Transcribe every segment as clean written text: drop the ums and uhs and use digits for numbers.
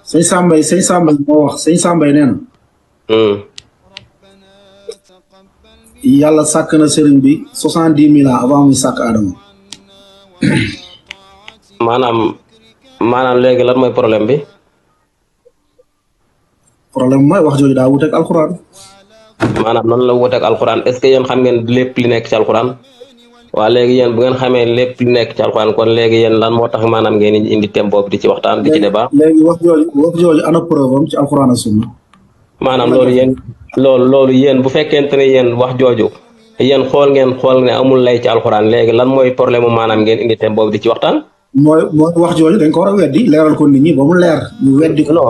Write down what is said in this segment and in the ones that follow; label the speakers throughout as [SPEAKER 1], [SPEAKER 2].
[SPEAKER 1] sëñ Sambay moo wax sëñ Sambay nee na yàlla sàkk na sëriñ bi 70 000 ans avant muy sàkk Adama.
[SPEAKER 2] maanaam léegi lan mooy problème bi.
[SPEAKER 1] problème mooy wax jooju daa wuteeg alxuraan.
[SPEAKER 2] maanaam noonu la wuteeg alxuraan est-ce que yéen xam ngeen lépp li nekk ci alxuraan. waa léegi yéen bu ngeen xamee lépp li nekk ci alxuraan kon léegi yéen lan moo tax maanaam ngeen indi thème boobu di ci waxtaan di ci débat.
[SPEAKER 1] léegi wax jooju ana preuve am ci alxuraan ak sunna.
[SPEAKER 2] maanaam loolu yéen bu fekkente ne yéen wax jooju yéen xool ne amul lay ci alxuraan léegi lan mooy problème mu maanaam ngeen indi thème boobu di ci waxtaan.
[SPEAKER 1] mooy wax jooju dañ ko war a weddi leeral ko nit ñi ba mu leer ñu weddi ko.
[SPEAKER 2] non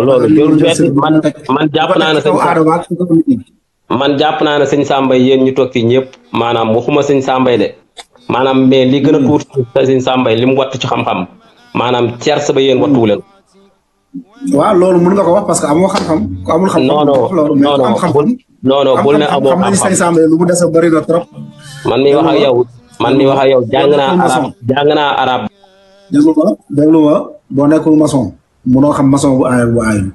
[SPEAKER 2] loolu jërul weddi man jàpp naa ne sëñ Sambay yéen ñu toog fii ñëpp maanaam waxuma sëñ Sambay de maanaam mais li gën a tuuti sëñ Sambay li mu wattu ci xam-xam maanaam cerce ba yéen wattuwu leen.
[SPEAKER 1] waaw loolu mën nga ko wax parce que amoo xam-xam ku amul xam-xam.
[SPEAKER 2] non bul ne amoo xam-xam
[SPEAKER 1] sëñ Sambay lu mu des a bëri na trop.
[SPEAKER 2] man mi wax ak yow jàng naa arab.
[SPEAKER 1] déglu ma boo nekkul maçon munoo xam maçon bu aayal bu aayul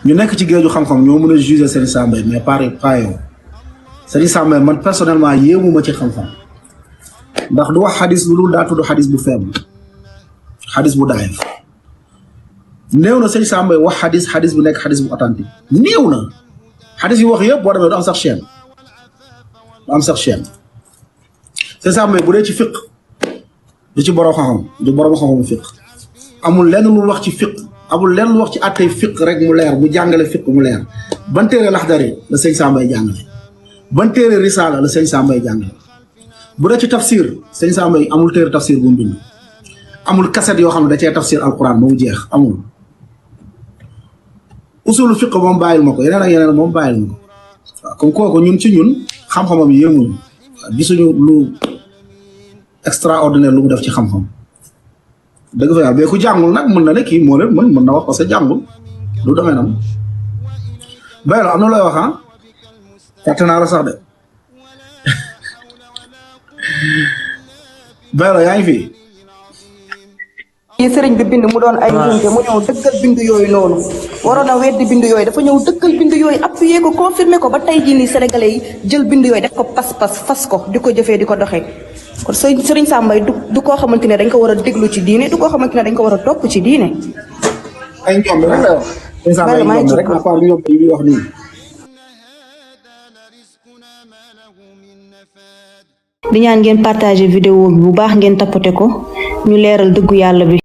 [SPEAKER 1] ñu nekk ci géeju xam-xam ñoo mën a juger Serigne Sambay mais pas yow Serigne Sambay man personnellement yéemuma ci xam-xam ndax du wax xadis lu dul daa tudd xadis bu faible xadis bu daayef néew na Serigne Sambay wax xadis bu nekk xadis bu authentique néew na xadis yi wax yëpp boo demee du am sax chaîne Serigne Sambay bu dee ci fiq du ci borom xam-xam du borom xam-xamu fiq amul lenn lu wax ci fiq amul lenn lu wax ci àttee fiq rek mu leer mu jàngale fiq mu leer ban téere Laxdari la sëñ Sambay jàngale ban téere Risaala la sëñ Sambay jàngale bu dee ci tafsir sëñ Sambay amul téere tafsir bu mu bind amul kaset yoo xam ne da cee tafsir alquran ba mu jeex amul usulu fiq moom bàyyil ma ko yeneen ak yeneen moom bàyyil ma ko waaw comme kooku ñun ci ñun xam-xamam yéemuñu gisuñu lu extraordinaire lu mu def ci xam-xam dëgg fa yàlla mais ku jàngul nag mën na ne kii moo leen mën na wax parce que jàngul lu demee nam Baylo am na looy wax fàtte naa la sax de Baylo yaa ngi fi.
[SPEAKER 3] yi sëriñ bi bind mu doon ay njuumte mu ñëw dëggal bind yooyu noonu waroon a weddi bind yooyu dafa ñëw dëggal bind yooyu appuyé ko confirmé ko ba tey jii nii sénégalais yi jël bind yooyu def ko pas-pas fas ko di ko jëfee di ko doxee kon sëriñ Sambay du koo xamante ne dañ ko war a déglu ci diine du koo xamante ne dañ ko war a topp ci diine.
[SPEAKER 1] ay ñoom rek la wax. sëriñ Sambay ñoom rek à part ñoom yi wax nii.
[SPEAKER 3] di ñaan ngeen partagé vidéo bi bu baax ngeen tapoté ko ñu leeral dëggu yàlla bi.